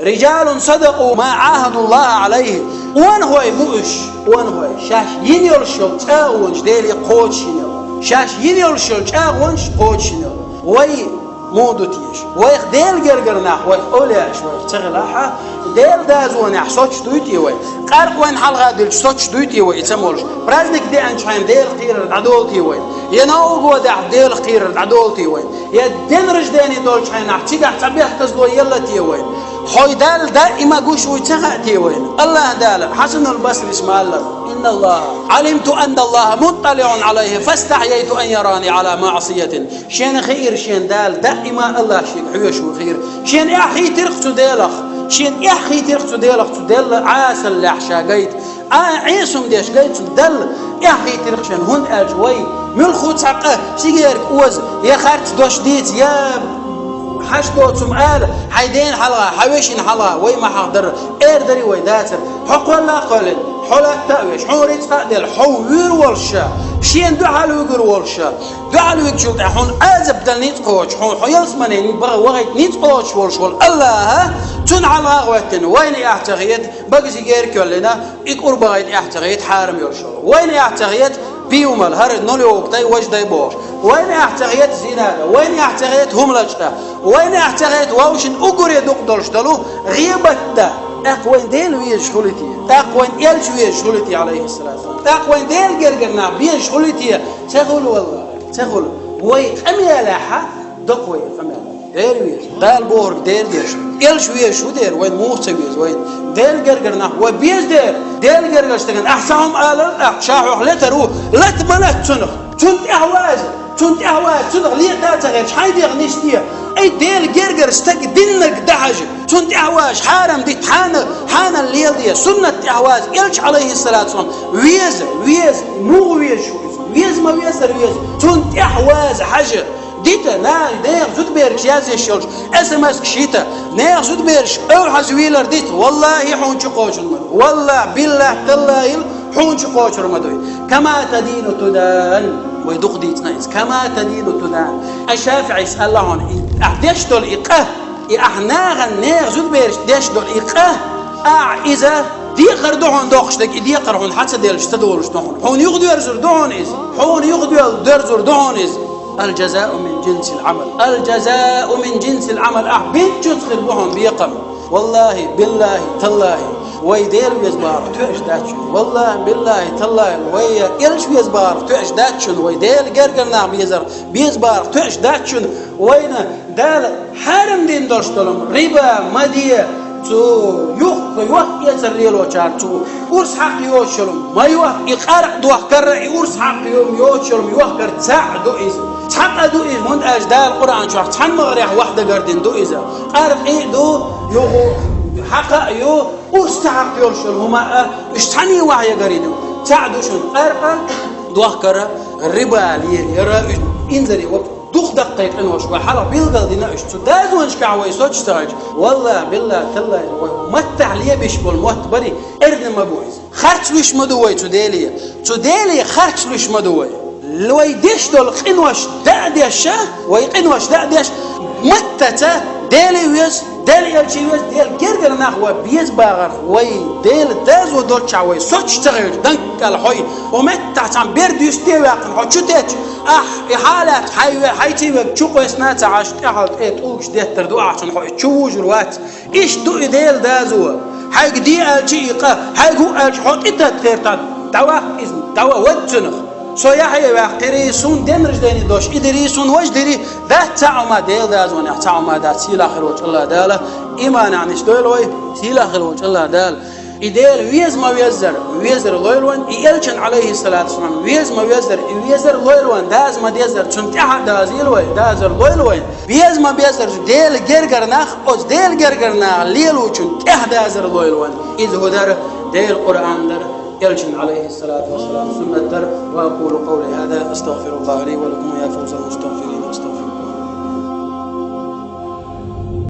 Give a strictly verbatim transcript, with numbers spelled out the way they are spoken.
رجال صدقوا ما عاهدوا الله عليه. Онахой бу уьш, онахой, шаьш йина йолуш йолу чӀагӀонаш Деле кхочушйина йолу. Шаьш йина йолуш йолу чӀагӀонаш кхочушйина йолу. Вай муха ду теша? Вайх Делан гергара нах, вайх овлияаш вайх ца хилахь, Делан дозанехь соцуш дуй те вай? Къаркъа вайна хьалха дилча соцуш дуй те вай и ца молуш? Праздник деанчу хьайна Делах кхерар дӀадолу те вайна? Я нового годехь Делах кхерар дӀадолу те вайна? Я день рождения долчу хьайнахь цигахь цхьа бехказло елла те вайна? Хьой Далла даима гуш вуй ца хаьа те вайна? АллахӀ Дала Хьасанул Басрис ма-аллара: إن الله، علمت أن الله مطلع عليه فاستحييت أن يراني على معصية. Шена хиира шен Дала даима АллахӀ шега хьоьжуш ву хиира. Шена эхь хийтира-кх цу Делах. Шена эхь хийтира-кх цу Делах, цу Делла Ӏесаллехь ша гайта. А, Ӏеса хӀума деш гайта цу Далла, эхь хийтира-кх шена, хӀунда аьлча вай муьлхха цхьа къа, сигерка оза, я харц дош дийца, я хьашт доцу хӀума ала хьайн дена хьалха, хьан вешина хьалха вай ма хьахдарра, эр дарий вай дацара. Хьо кхолла а кхоьллина, хьо латта а веш, хьуна рицкъа а делла, хьо вуьйр волуш ша, шена дуьхьал вуьгур волуш ша. Дуьхьал вуьгучул тӀаьхьа хьуна Ӏазап дала ницкъ кхочуш, хьуна хьо ялсамане баха вахийта ницкъ кхочуш волуш волу АллахӀа цунна хьалха а гӀоьттина, вайна эхь ца хета, багаза сигерка йоьллина, и кӀур бахийта эхь ца хета, хьарам йолуш волу. Вайна эхь ца хета, бийвмал, хӀара нолёгу дай, важа дай бохуш. Вайна эхь ца хета, зина дан. Вайна эхь ца хета, хӀума лачкъа. Вайна эхь ца хета, вовшийн уггаре дукха долуш долу гӀийбат дан. ТӀаккха вайн Дела везаш хуьлий те? ТӀаккха вайн Элча везаш хуьлий те, алейхиссалату вассалам? ТӀаккха вайн Делан гергара нах безаш хуьлий те? Ца хуьлу, валлахӀи, ца хуьлу. Вай къамелехьа доккху вай къамел. Дера веза. Дала бохург дера деза. Элча везаш ву дера, вайн муха ца веза вайн? Делан гергара нах вай беза дера. Делан гергара стагана ахь цхьа хӀума алал, ахь ша хьох летар ву, лата ма лата цунах. Цунна тӀаьхьа ваза, цунна тӀаьхьа ваза, цунах лета а ца хилча, хьайн дегӀ нисде. Ай, Делан гергара стаг диннарг дан хьажа, цунна тӀаьхьа ваза, хьарам дита хьана, хьанал леладе, суннат тӀаьхьа ваза, Элча, алейхиссалату вассалам, веза, веза, муха везаш ву иза? Веза ма везара веза, цунна тӀаьхьа ваза хьажа. Дита, наха, нехан зудабераш язъеш йолуш, эс-эм-эс-каш йита, нехан зудабераш эвхьаза вийлар дита, валлахӀи, хьуна чу кхочур ма ду. ВаллахӀи, биллахӀи, таллахӀи, хьуна чу кхочур ма ду. Кама тадину тудан. Вай дукха дийцина иза. Кама тадину тудан. Ай ШафиӀис аьлла хьуна, и ахь деш долу и къа, и ахь нахана, нехан зудабераш деш долу и къа, ахь иза декхар ду хьуна доккхуш дерг, и декхар хьуна хьан ца деллаш ца долуш ду хьуна. Хьуна юхадоьрзур ду хьуна иза. Хьуна юхадоьрзур ду хьуна иза. الجزاء من جنس العمل. الجزاء من جنس العمل. Ахь бинчуьнца хир бу хьуна бекхам. ВаллахӀи, биллахӀи, таллахӀи, вай Дела веза бахарх тоьаш дац шуна. ВаллахӀи, биллахӀи, таллахӀи, вай Элча веза бахарх тоьаш дац шуна. Вай Делан гергара нах безарх беза бахарх тоьаш дац шуна. Вайна Дала хьарам дина долуш долу риба ма де, цу юха йохк-эцар лелочара, цу урс хьакха йоцуш йолу ма йохка, и къаркъа дохкарра, и урс хьакха йо-, йоцуш йолу йохкар цхьаъ ду иза. Цхьа къа ду иза, хӀунда аьлча Дала Къуръан чохь цхьана магӀарехь вахьдагардина ду иза. Къаркъа а ду, юха хьакха а ю, урс ца хьакха йолуш йолу хӀума а, уьш цхьаьна вахьягарийна ду. Цхьаъ ду шуна къаркъа дохкарра, риба лелаяра, уьш инзаре вапа. Дукха даккхий къинош вай хьалха билгалдина уьш. Цу дозанашкахь вай соцуш ца хилча, валлахӀи, биллахӀи, таллахӀи, вай маттахь лебеш болу мотт барий, эрна ма бу иза. Харц луьйш ма ду вай цу Деле. Цу Деле харц луьйш ма ду вай. Вай деш долу къинош даа деш, вай къинош даа деш, маттаца Деле веза, Делан Элча веза, Делан гергара нах вай беза бахарх, вай Делан доза долччохь вай соцуш ца хилча, данкъал хьой, хьо меттахь цхьана берда юьсте а ваьккхина, хьо чу течча, ахь и хьалаьцна хьай ве-, хьайций верг чу къоьстина а ца Ӏаш, тӀаьхьал тӀе тӀулгаш деттар ду ахь цунна, хьо и чу вужур вац. Иштта ду и Делан доза. Хьайга де аьлча и къа, хьайга хӀуъ аьлча хьо тӀе тата хертан. ДӀаваккха иза, дӀаван вад цунах. Со яхье ваьккхирий, суна день рождения дош и дирий, суна важа дирий, дац цхьа а хӀума, Делан дозанехь цхьа а хӀума дац, сийлахь хир волчу АллахӀ Дала иманехь нисдойла вай, сийлахь хир волчу АллахӀ Дала. И Дела веза ма веззара, везар лойла вайн, и Элчан, алейхиссалату вассалам, веза ма веззара, и везар лойла вайн, даза ма деззара, цунна тӀаьхьа дазийла вай, дазар лойла вайн. Беза ма беззара Делан гергара нах, оцу Делан гергара нах лелочун тӀаьхьа дазар лойла вайн. Иза хӀун дара? Делан Къуръан дара, Элчан, алейхиссалату вассалам, суннат дара. وأقول قولي هذا، أستغفر الله لي ولكم، ويا فوز المستغفرين، أستغفر